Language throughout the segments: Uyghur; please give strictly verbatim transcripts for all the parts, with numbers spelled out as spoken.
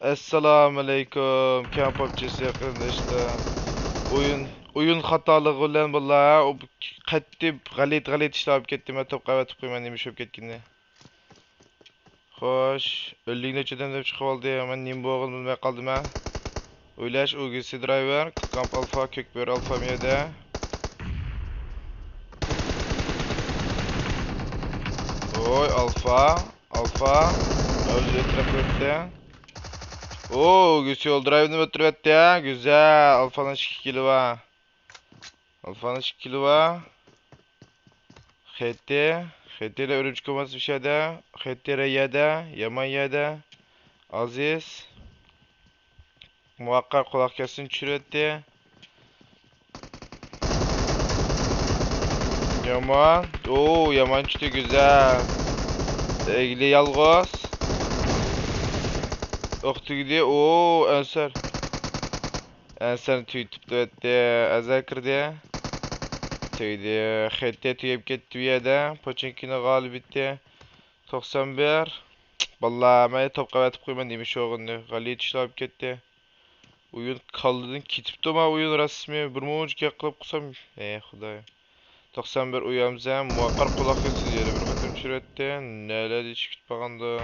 ئەسسالامۇئەلەيكۇم، كەڭ پابجىسى قېرىنداشلار. ئويۇن، ئويۇن خاتالىقى بىلەن باللا، ئۇ قەتئىي غەلىتە، غەلىتە ئىشلار بولۇپ كەتتى. مەن توپقا ئەۋەتىپ قويىمەن، نېمە ئىش بولۇپ كەتكىنىنى. خوش، ئەللىك نەچچە ئادەم دەپ چىقىپ ئالدى. مەن نېمە بولغىنىنى بىلمەي قالدىم ھە. ئويلاش، ئۇگىسى درايۋېر، كامپ ئالفا، كۆك بۆرە ئالفا مىيەدە. ۋوي، ئالفا، ئالفا. ئۆزى ئۆتتۈرۈپ ئۆتتى. ئۇگىسى يول درايۋېرنى ئۆتتۈرۈپ ئۆتتى ھە. گۈزەل، ئالفانىڭ ئىككى كىلى بار. ئالفانىڭ ئىككى كىلى بار. خېتى، خېتى ئۈرۈمچى كوماندىسى مۇشۇ يەردە. خېتى رەي يەردە، يامان يەردە. ئازىز. مۇۋەققەر قۇلاق كەستىنى چۈشۈرۈۋەتتى. يامان. ئوو، يامان چۈشتى، گۈزەل. ئەگلى يالغۇز. ئوق تۈگىدى. ئوو، ئەنسەر. ئەنسەرنى تۈگىتىپتۇ ئەتتى. ئەزەل كىردى. تۈگىدى. خېتى تۈگەپ كەتتى بۇ يەردە. پوچېنكىنو غالىب ئېتتى. توقسان بىر. باللا، مەن توپقا ئەۋەتىپ قويىمەن، نېمە ئىش بولغىنىنى. غەلىتە ئىشلار بولۇپ كەتتى. ئويۇن كاللىدىن كېتىپتۇ، ما ئويۇن رەسمىي. بىر مۇنچە گەپ قىلىپ قويسام، ھەي خۇدايىم. توقسان بىر ئۇيامزەم، مۇۋەققەر قۇلاق كەتسە يەنە بىر قېتىم چۈشۈرەتتى. نەلەردە چىقىپ كېتىپ قالغاندۇ.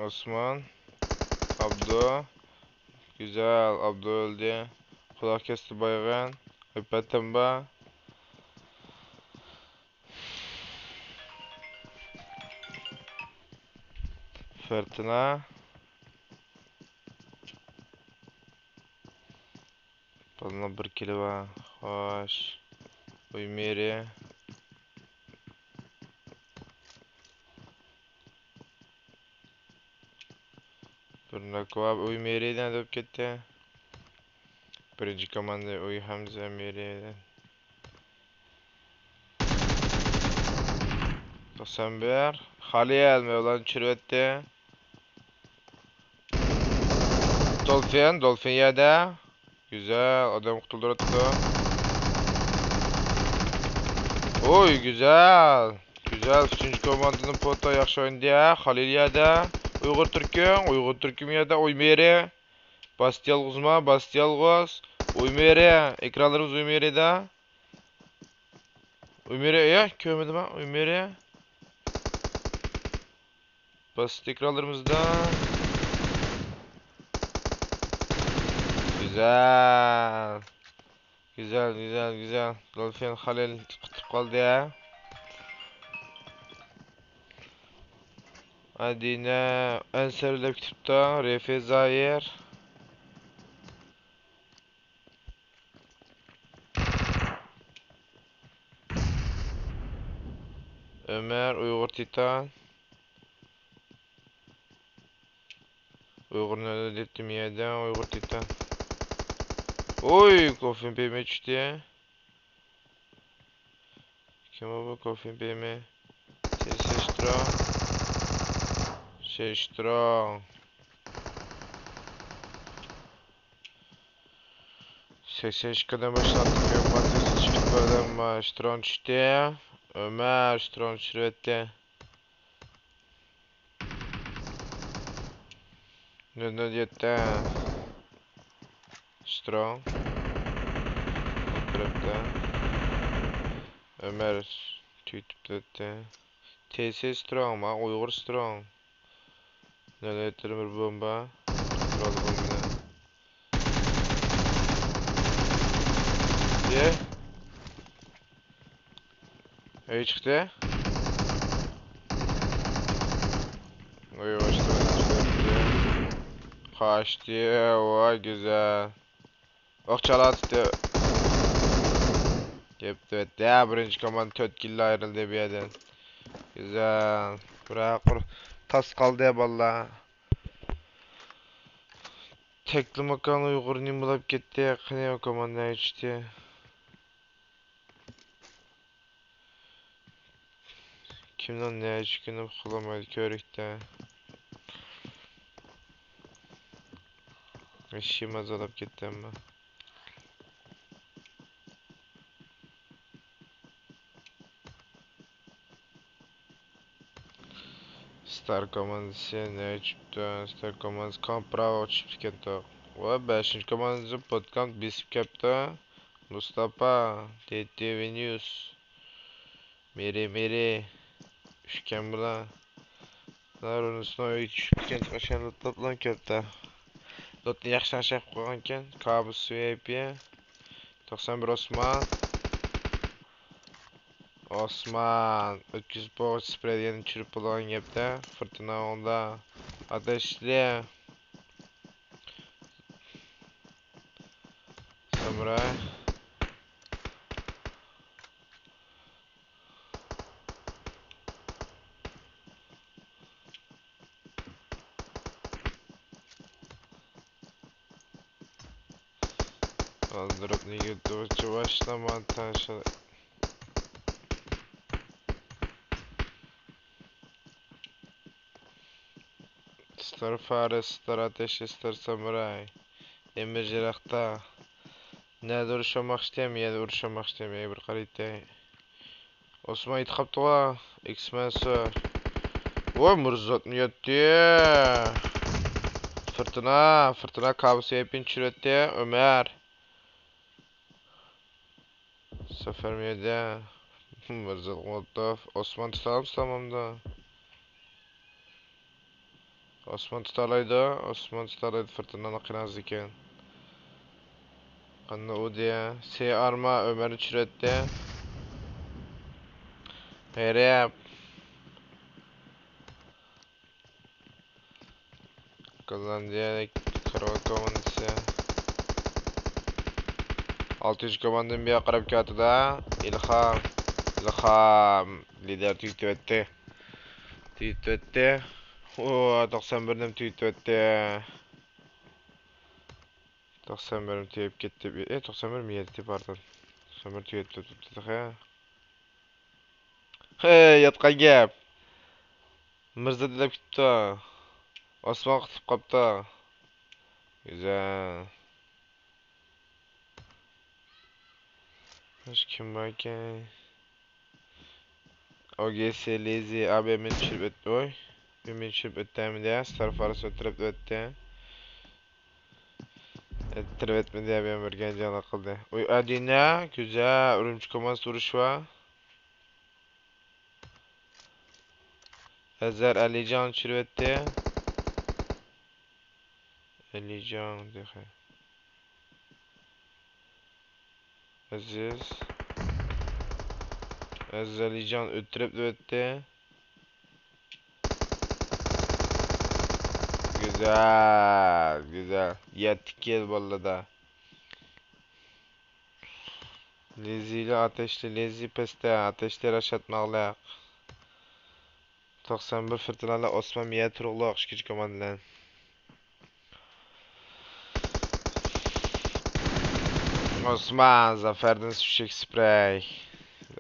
ئوسمان. ئابدۇ. گۈزەل، ئابدۇ ئۆلدى. قۇلاق كەستى بايغىن. ئەپەتەم بار. فىرتىنا. بالىنىڭ بىر كىلى بار. خوش. ئۇي مېرى. بىر ناكۋا ئۇي مېرى نەدە بولۇپ كەتتى؟ بىرىنچى كوماندا ئۇي ھەمزە مېرى. توقسان بىر. خالىل مەۋلاننى چۈشۈرۈۋەتتى. دولفىن، دولفىن يەردە. گۈزەل، ئادەم قۇتۇلدۇرۇپتۇ. ئوي، گۈزەل. گۈزەل، ئۈچىنچى كوماندىنىڭ پوتا ياخشى ئوينىدى ھە. خالىل يەردە. ئۇيغۇر تۈركۈم، ئۇيغۇر تۈركۈم يەردە. ئوي مېرى. باستى يالغۇزما، باستى يالغۇز. ئوي مېرى. ئېكرانلىرىمىز ئوي مېرىدا. ئۆمۈرى، ئەي، كۆرمىدىم ھە، ئۆمۈرى. باستى ئېكرانلىرىمىزدا. گۈزەل. گۈزەل، گۈزەل، گۈزەل. دولفىن خالىل قۇتۇپ قالدى ھە. ئادىنە ئەنسەرلەپ كېتىپتۇ. رېفى زايىر. ئۆمەر، ئۇيغۇر تىتان. ئۇيغۇر نۆۋەتتە مىيەدە، ئۇيغۇر تىتان. ئوي، كوفىن پېمى چۈشتى. كىم ئۇ بۇ كوفىن پېمى؟ سېسترا. سېسترا. سەكسەن ئىككىدىن باشلاپ تۈگەپ، ماترىسى چىقىپ بەردى، ئەمما شترون چۈشتى. ئۆمەر شترون چۈشۈرۈۋەتتى. نۆل نۆل يەتتە. شترون. ئەتراپتا. ئۆمەر تۈگىتىپ ئۆتتى. تېسى شترون، ما ئۇيغۇر شترون. نۆۋەتتە بىر بومبا. تۇرالدى بومبىنى. يە. ئۆي چىقتى. ئۆي قاچتى، قاچتى. قاچتى. ۋاي، گۈزەل. ئوق چالاتتى. كەپتۇ. يا، بىرىنچى كوماندا تۆت كىللا ئايرىلدى بۇ يەردىن. گۈزەل. بىراق، تاس قالدى بالىلار. تەكلىماكان ئۇيغۇر نېمە بولاپ كەتتى؟ قېنى ئۇ كوماندا چۈشتى؟ كىمنىڭ نەچچە كۈنى ئۇخلىمايدۇ كۆرۈكتە. ئىشى مازالاپ كەتتى ئەمما. ستار كوماندىسى نەگە چۈشۈپتۇ؟ ستار كوماندىسى كامپ براۋوغا چۈشۈپتىكەنتۇق. ۋە بەشىنچى كوماندىسى پودكامپ بېسىپ كەپتۇ. مۇستاپا، تى تى ۋى نيۇس. مېرى، مېرى. ئۈچكەن بۇلار. بۇلار رۇنۇسنىڭ ئۆيىگە چۈشۈپتىكەن، ئاشۇ لوتلان كەپتۇ. لوتنى ياخشى ياخشى قىلىپ قويغانكەن. كابۇس ۋى ئاي پى. توقسان بىر ئوسمان. ئوسمان. ئۆتكۈزۈپ بولغۇچە سپرېي دېگەننى چۈشۈرۈپ بولغان گەپتە. فىرتىنا ئوڭدا. ئاتەشلى. سامۇراي. ئالدۇرۇپ نېگىتىۋچى باشلىما تاشلا. ستار فارس، ستار ئاتەشلى، ستار سامۇراي. ئېمىر جىراقتا. نەدە ئۇرۇشالماقچىتەم، يەنە ئۇرۇشالماقچىتەم، ئەي بىر قارىيتەي. ئوسمان يېتىپ قاپتىغۇ، ئېكس مەنسۇر. ۋوي، مىرزاتمۇ يەتتى. فىرتىنا، فىرتىنا كابۇس ۋى ئاي پىنى چۈشۈرۈۋەتتى، ئۆمەر. سەفەر مۇ يەتتى. مىرزات مولوتوف، ئوسمان تۇتالامسۇ تامامدا؟ ئوسمان تۇتالايدۇ، ئوسمان تۇتالايدۇ، فىرتىنانى قىينايدىكەن. قانداق ئۇدى؟ سى ئارما ئۆمەرنى چۈشۈرەتتى. غېرىب. گوللاندىيەلىك كارۋان كوماندىسى. ئالتىنچى كوماندىنى بۇ ياققا قاراپ كېلىۋاتىدۇ. ئىلھام. ئىلھام. لىدېر تۈگىتىۋەتتى. تۈگىتىۋەتتى. ئۇ، توقسان بىرنىمۇ تۈگىتىۋەتتى. توقسان بىرنىمۇ تۈگەپ كەتتى. ئى، توقسان بىر مىيەدە تېپاردىن. توقسان بىر تۈگەپ كەتتى تېخى. ھەي، ياتقان گەپ. مىرزا دېلەپ كېتىپتۇ. ئوسمان قۇتۇپ قاپتۇ. گۈزەل. باشقا كىم باركەن؟ ئوگېسى لىزى ئابى مېنى چۈشۈرۈپ ئۆتتى. ۋوي. مېنى چۈشۈرۈپ ئۆتتى ھەمدە ستار فارس ئۆتتۈرۈپ ئۆتتى. ئۆتتۈرۈپ ئۆتمىدى، ئابى بىر گەنجانلىق قىلدى. ۋوي، ئادىنە، گۈزەل، ئۈرۈمچى كوماندىسى ئۇرۇش بار. ئەزەر ئەلىجان چۈشۈرۈۋەتتى. ئەلىجان تېخى. ئەزىز. ئەزىز ئەلىجان ئۆتتۈرۈپ ئۆتتى. گۈزەل، گۈزەل. يەتتە كىل بولدى دا. لېزىلى ئاتەشلى، لېزى پەستە، ئاتەشلى راشاد ماغلىق. توقسان بىر فىرتىنالىق ئوسمان مىيە تۇرۇقلۇق ئىككىنچى كوماندا بىلەن. ئوسمان، زافەردىن سۈشۈك سپرەي.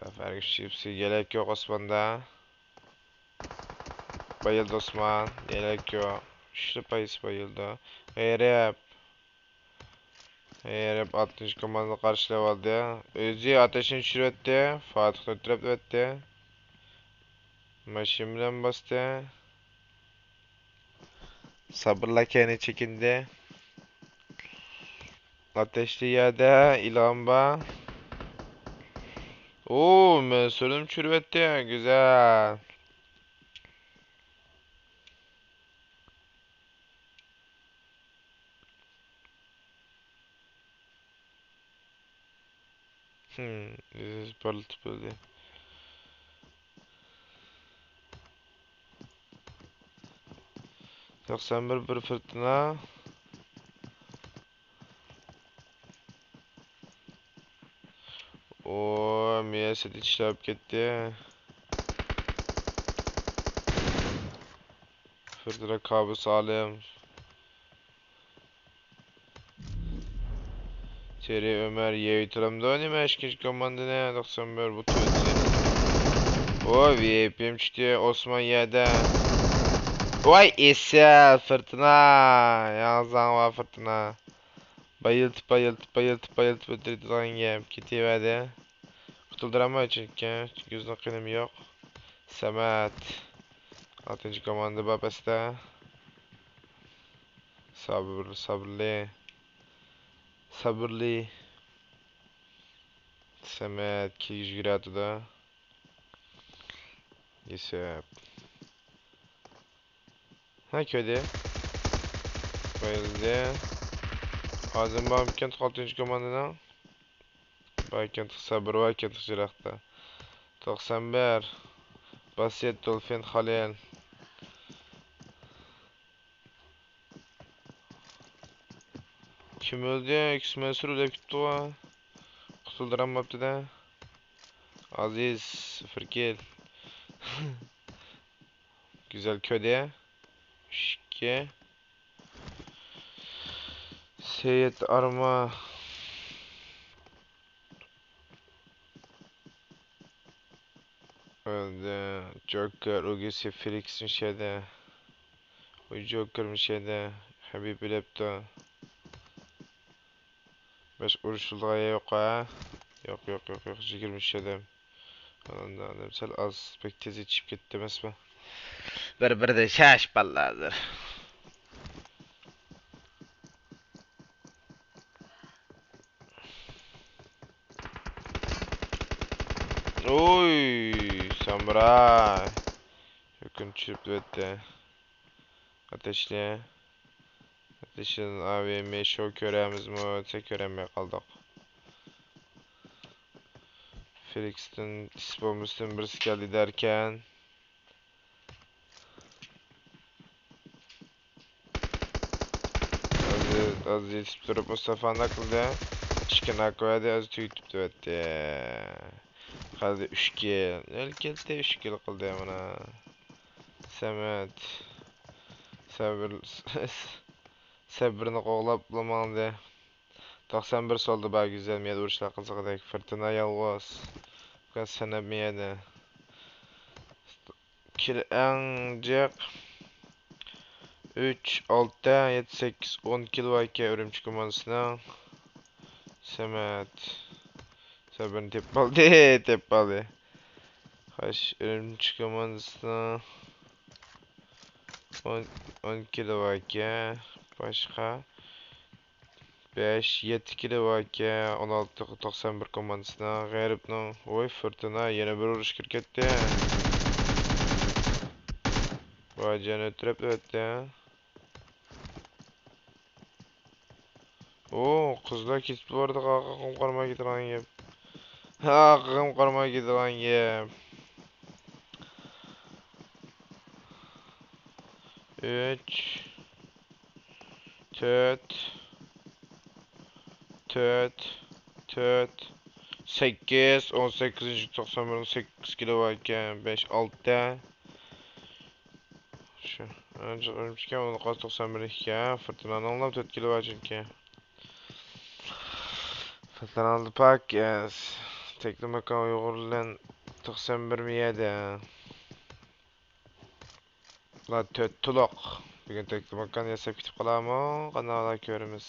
زافەرگە شىپسى يەلەك يوق ئوسماندا. بايىلدى ئوسمان، يەلەك يوق. ئۈچلا پايىسى بايىلدى. غېرىب. غېرىب ئالتىنچى كوماندىنى قارشىلاۋالدى. ئۆزى ئاتەشنى چۈشۈرۈۋەتتى. فاتىھنى ئۆلتۈرۈپ ئۆتتى. ماشىنا بىلەن باستى. سابىرلار كەينىگە چېكىندى. ئاتەشلى يەردە ئىلھام بار. ئۇ، مەنسۇرنى چۈشۈرۈۋەتتى. گۈزەل. ئىزىز پارلىتىپ بىلدى. توقسان بىر، بىر فىرتىنا. ئۇ، مىيەسىدە چىشلەپ كەتتى. فىرتىنا كابۇس ئالىم. تېرى ئۆمەر يەۋېتىلامدۇ نېمە ئىككىنچى كوماندىنى؟ توقسان بىر بۇ تۆتىنچى. ئۇ، ۋىئېيپىم چۈشتى. ئوسمان يەردە. ۋاي، ئېسىل، فىرتىنا. ياڭزاڭ ۋە فىرتىنا. بايىلتىپ، بايىلتىپ، بايىلتىپ، بايىلتىپ ئۆلتۈرىدىغان گەپ. كېتىۋەردى. قۇتۇلدۇرالماي چۈنكى. يۈزنىڭ قېنىمۇ يوق. سەمەت. ئالتىنچى كوماندا بار پەستە. سابىر، سابىرلى. سابىرلى. سەمەت كىرگۈزۈپ يۈرۈۋاتىدۇ. يۈسۈپ. ھە، كۆردى. قويۇلدى. ئادەم بارمىكەن ئالتىنچى كوماندىنىڭ؟ باركەن، سابىر باركەن، يىراقتا. توقسان بىر. باسىيەت، دولفىن، خالىل. كىم ئۆلدى؟ ئىككىسى مەنسۇر ئۆلۈپ كېتىپتىغۇ. قۇتۇلدۇرالماپتۇ-دە. ئازىز، سىفىر كىل. گۈزەل كۆدە. ئۈچ ئىككى. سېيىت ئارما. ئۆلدى. جوكېر ئۆگزىسى فېلىكس مۇشۇ يەردە. ئۇ جوكېر مۇشۇ يەردە. خەبىپ ئۆلۈپتۇ. باشقا ئۇرۇشۇلىدىغان يەر يوق ھە؟ يوق، يوق، يوق، يوق. يىگىرمە ئۈچ ئادەم. ئادەم سەل ئاز. بەك تېز يېتىشىپ كەتتى ئەمەسمۇ؟ بىر-بىردىن شاشىپ قالدى ھازىر. ئوي، سامۇراي. يېقىن چۈشۈرۈپ ئۆتتى. ئاتەشلى. ئاتەشلىدىن ئاۋېمى شو كۆرەمىزمۇ دېسە، كۆرەلمەي قالدۇق. فېلىكستىن ئىس بومبىسىدىن بىرسى كەلدى دەركەن. ھازىر، ھازىر يېتىپ تۇرۇپ مۇستافا ناك قىلدى. ئىككى ناك بەردى، ھازىر تۈگىتىپ تۇرۇۋەتتى. قالدى ئۈچ كىل. نۆل كەلدى، ئۈچ كىل قىلدى مانا. سەمەت. سەبىر، سەبىرنى قوغلاپلا ماڭدى. توقسان بىر سولدا بار گۈزەل، مەيدە ئۇرۇشلار قىزىقىدەك. فىرتىنا يالغۇز. بۇ سەنەپ مەيدە. كىل ئەڭ جىق. ئۈچ، ئالتە، يەتتە، سەككىز، ئون كىل باركەن ئۈرۈمچى كوماندىسىنىڭ. سەمەت. سەبىرنى تېپىپ ئالدى، تېپىپ ئالدى. خوش، ئۈرۈمچى كوماندىسىنىڭ ئون، ئون كىلو باركەن. باشقا بەش، يەتتە كىلو باركەن. ئون ئالتە، توقسان بىر كوماندىسىنىڭ. غېرىبنىڭ، ۋوي، فورتۇنا يەنە بىر ئۇرۇش كىرىپ كەتتى. ۋاي جان، ئۆتتۈرۈپ ئۆتتى. ئۇ، قىزلار كېتىپ بارىدۇ، قاقىم قارىماي كېتىدىغان گەپ. ھا، قاقىم قارىماي كېتىدىغان گەپ. ئۈچ، تۆت، تۆت، تۆت، سەككىز، ئون سەككىزىنچى توقسان بىر، سەككىز كىلو بار ئىكەن، بەش، ئالتە. شۇ، ئانچە ئۈرۈمچىكەن، ئۇنىڭ قازى توقسان بىر ئىكەن. فورتۇنانىڭلا تۆت كىلو بار چۈنكى. فورتۇنانىڭدا پاك، يەس. تەكلىماكان ئۇيغۇر بىلەن توقسان بىر مىيەدە. بۇلار تۆت تولۇق. بۈگۈن تەكلىماكان ياساپ كېتىپ قالارمۇ؟ قانداق كۆرىمىز.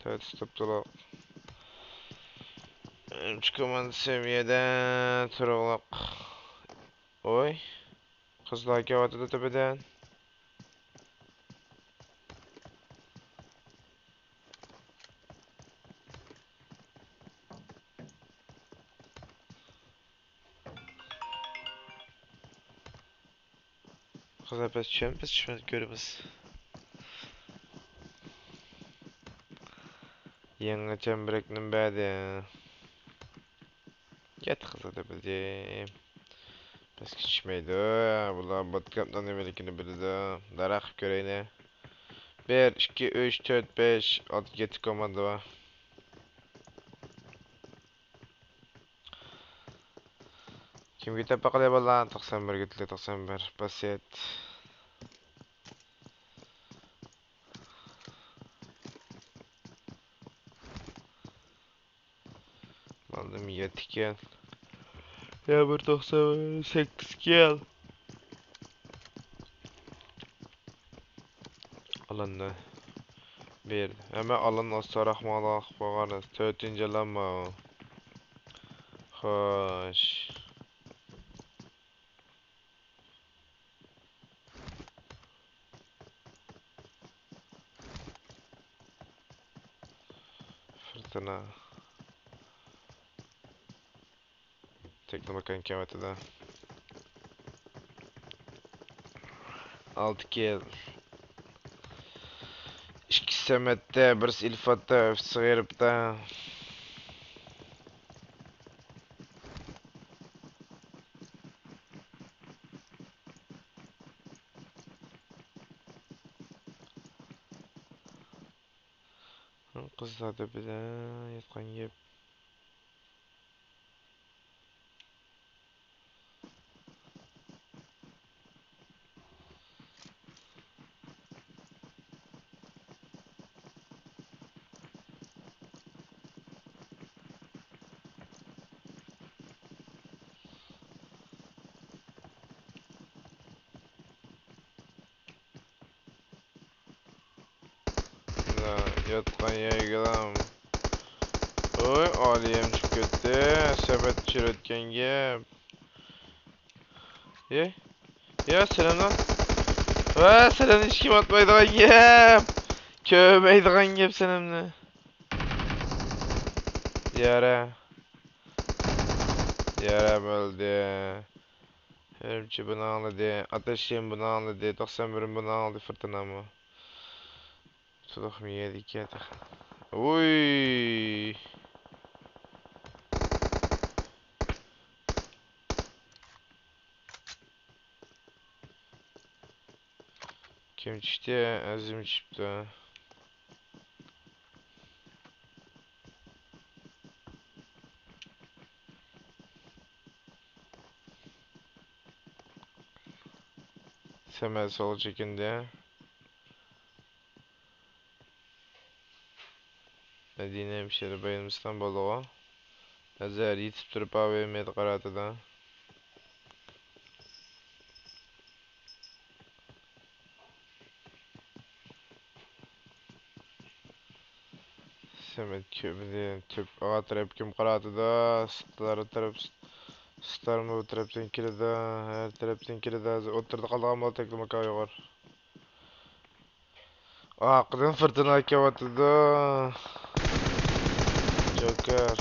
تۆت تۇتۇپ تولۇق. ئۈرۈمچى كوماندىسى مىيەدە تۇرۇقلۇق. ئوي. قىزلار كېلىۋاتىدۇ تۆپىدىن. قىزلار بەس چۈشەم، بەس چۈشمەس كۆرىمىز. يېڭى چەمبىرەكنى بەردى. كەتتى قىزلار تۆپىدىن. پەسكە چۈشمەيدۇ. بۇلار بوتكامپنىڭ نېمىلىكىنى بىلىدۇ. داراق قىلىپ كۆرەيلى. بىر، ئىككى، ئۈچ، تۆت، بەش، ئالتە، يەتتە كوماندا بار. كىمگە تەپ باقىلى بالىلار؟ توقسان بىرگە تىلى، توقسان بىر. باسيەت. مالدىم يەتتە ئىكەن. يا بىر توقسان سەككىز ئىكەن. ئالاننى بېرىدۇ. ھەممە ئالان ئاستا راخمانلىق قىلىپ قويغان. تۆتىنچى ئالانما ئۇ؟ خوش. تەكلىماكان كېلىۋاتىدۇ. ئالتە كىل. ئىككىسى سەمەتتە، بىرسى ئىلفاتتا، ئۈچىسى غېرىبتا. قىزلار دەپىدە ياتقان گەپ. ياتقان يەرگىلا. ۋوي، ئالىيەم چىقىپ كەتتى. سەمەت چۈشۈرۈۋەتكەن گەپ. يە، يە، سەلەملا. ۋە، سەلەمنى ھېچكىم ئاتمايدىغان گەپ. كۆرمەيدىغان گەپ سەلەمنى. يارا. يارا ئۆلدى. ئۈرۈمچى بۇنى ئاڭلىدى. ئاتەشلىرىم بۇنى ئاڭلىدى. توقسان بىرىم بۇنى ئاڭلىدى، فىرتىنامۇ. تولۇق مىيەدىكى تېخى. ۋوي. كىم چۈشتى؟ ئەزىم چۈشۈپتۇ. سەمەت سول چېكىندى. مەدىنە ھەمشىرە بايرامچىلىق بولدىغۇ. ئەزەر يېتىپ تۇرۇپ ئاۋېمەيدە قاراتىدۇ. سەمەت كۆمدى. تۆپ ئاغا تەرەپ كىم قاراتىدۇ؟ ستار تەرەپ، ستار مۇ تەرەپتىن كېلىدۇ؟ ھەر تەرەپتىن كېلىدۇ. ھازىر ئوتتۇرىدا قالغان بولدى تەكلىماكان ئۇيغۇر. ئارقىدىن فىرتىنا كېلىۋاتىدۇ. جوكېر.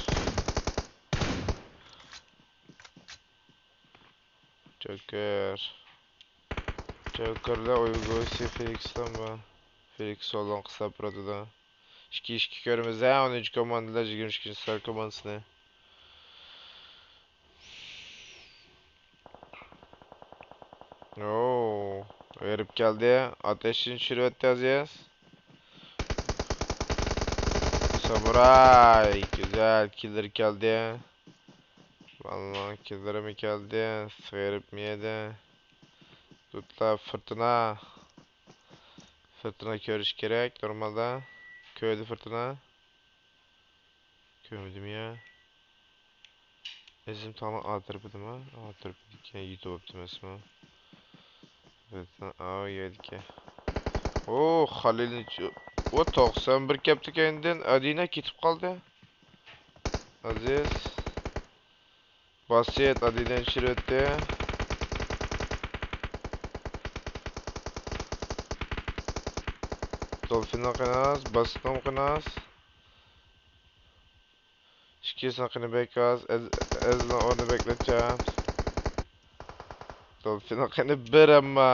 جوكېر. جوكېردا ئۇيغۇرسى فېلىكستان بار. فېلىكس سولدىن قىستاپ تۇرىدۇ. ئىككى ئىككى كۆرىمىز ھە، ئونىنچى كوماندىلار يىگىرمە ئىككىنچى سار كوماندىسىنى. ئوو، غېرىب كەلدى. ئاتەشنى چۈشۈرۈۋەتتى ئەزىز. سامۇراي، گۈزەل، كىللېر كەلدى. بالىنىڭ كىللېرىمۇ كەلدى. غېرىب مىيەدە. دوستلار، فىرتىنا. فىرتىنا كۆرۈش كېرەك نورمالدا. كۆردى فىرتىنا. كۆرمىدىم يا. ئەزىم تاغنىڭ ئا تەرىپىدىمۇ؟ ئا تەرىپىدىكەن، يېتىۋاپتۇ ئەمەسمۇ؟ ئاۋۇ يەردىكەن. ئو، خالىلنى چ-، ئۇ توقسان بىر كەپتىكەن ئىندىن، ئادىنە كېتىپ قالدى. ئازىز. باسىت ئادىنە چۈشۈرۈۋەتتى. دولفىننىڭ قېنى ئاز، باسىتنىڭ قېنى ئاز. ئىككىسىنىڭ قېنى بەك ئاز. ئەز-، ئەزىزنىڭ ئورنى بەك ناچار. دولفىننىڭ قېنى بىر ئەمما.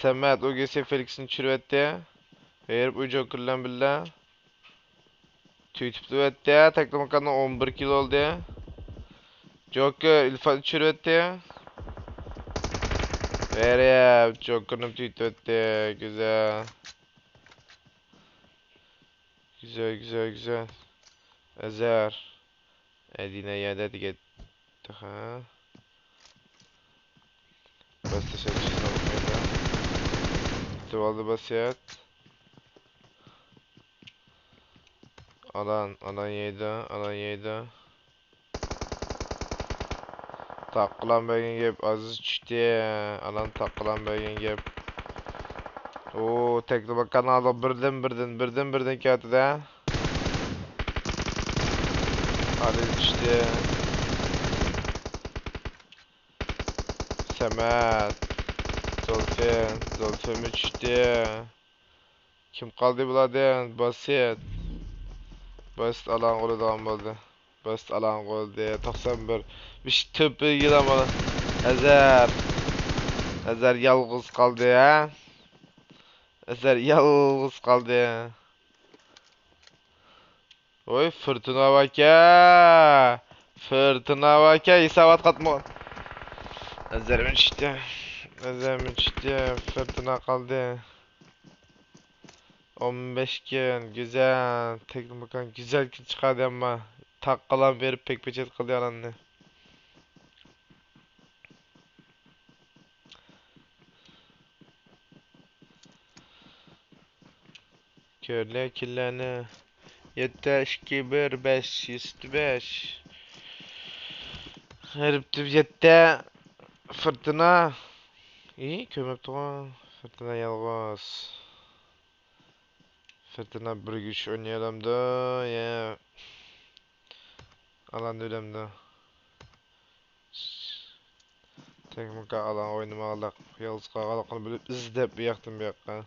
سەمەت ئۇ گېسى فېلىكسنى چۈشۈرۈۋەتتى. غېرىب ئۇ جوكېر بىلەن بىللە. تۈگىتىپتۇ ئەتتە. تەكلىماكاننىڭ ئون بىر كىلو بولدى. جوكېر ئىلفاتنى چۈشۈرۈۋەتتى. غېرىب جوكېرنى تۈگىتىۋەتتى. گۈزەل. گۈزەل، گۈزەل، گۈزەل. ئەزەر. ئەدىنە يەردە دېگەن تېخى. بەس تەشەببۇس قىلمايدۇ. يېتىۋالدى باسىيەت. ئالان، ئالان يەيدۇ، ئالان يەيدۇ. تاققىلام بەرگەن گەپ، ئازىز چۈشتى. ئانام تاققىلام بەرگەن گەپ. ئۇ، تەكلىماكان ئالدىغا بىردىن، بىردىن، بىردىن، بىردىن كەتتى-دە. ئالىي چۈشتى. سەمەت. دولفىن، دولفىنمۇ چۈشتى. كىم قالدى بۇلاردىن؟ باسىت. بەس ئالان قىلىدىغان بولدى. بەس ئالان قىلدى. توقسان بىر. بىش تۆپىگىلا مانا. ئەزەر. ئەزەر يالغۇز قالدى، ھە؟ ئەزەر يالغۇز قالدى. ۋوي، فىرتىنا باركە. فىرتىنا باركە، ھېسابات قاتمىغان. ئەزەرمۇ چۈشتى. ئەزەرمۇ چۈشتى. فىرتىنا قالدى. ئون بەشكەن، گۈزەل. تەكلىماكان گۈزەل كىل چىقاردى، ئەمما تاغقىلا بېرىپ پەك-پېچەت قىلدى ئالاننى. كۆرلە كىللەرنى. يەتتە، ئىككى، بىر، بەش، يۈز بەش. غېرىبتىپ يەتتە. فىرتىنا. ئى، كۆرمەپتىغۇ. فىرتىنا يالغۇز. فىرتىنا بىر كۈچ ئوينىيالامدۇ؟ يا ئالان ئۆلەمدۇ؟ تەكلىماكان ئالان ئوينىماغانلىق، يالغۇز قالغانلىقىنى بىلىپ ئىزدەپ بۇ ياقتىن بۇ ياققا.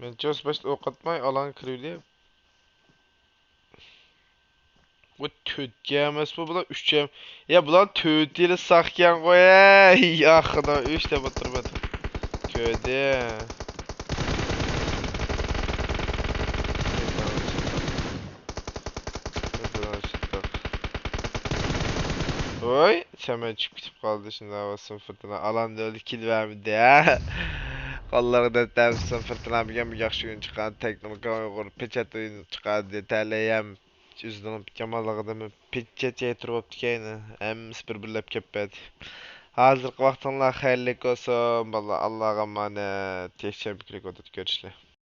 مەنچە باشتا ئوق ئاتماي ئالانغا كىرىۋېلىپ. بۇ تۆتكە ئەمەسمۇ بۇلار، ئۈچكە. يا، بۇلار تۆتىلا ساقكەن غوي، ھەي، ئاخىرىدا ئۈچ دەپ ئولتۇرۇپ. كۆردى. ۋوي، سەمەن چۈشۈپ كېتىپ قالدى، شۇنداق بولسۇن، فىرتىنا ئالان ئۆلدى، كىل بەرمىدى، ھە؟ قوللىرىغا دەرد بەرمىسۇن، فىرتىنا بۈگۈن بىر ياخشى ئويۇن چىقاردى، تەكلىماكان ئۇيغۇر پېچەت ئويۇن چىقاردى، تەلەي ھەم ئۆزىنىڭ يامانلىقىدىنمۇ پېچەت يەي تۇرۇپ بوپتىكەن، ھەممىسى بىر-بىرلەپ كەپ بەردى. ھازىرقى ۋاقتىڭلار خەيرلىك بولسۇن، بالىلار، ئاللاغا ئامانەت، يەكشەنبە كۈنى كۆرۈشىلى.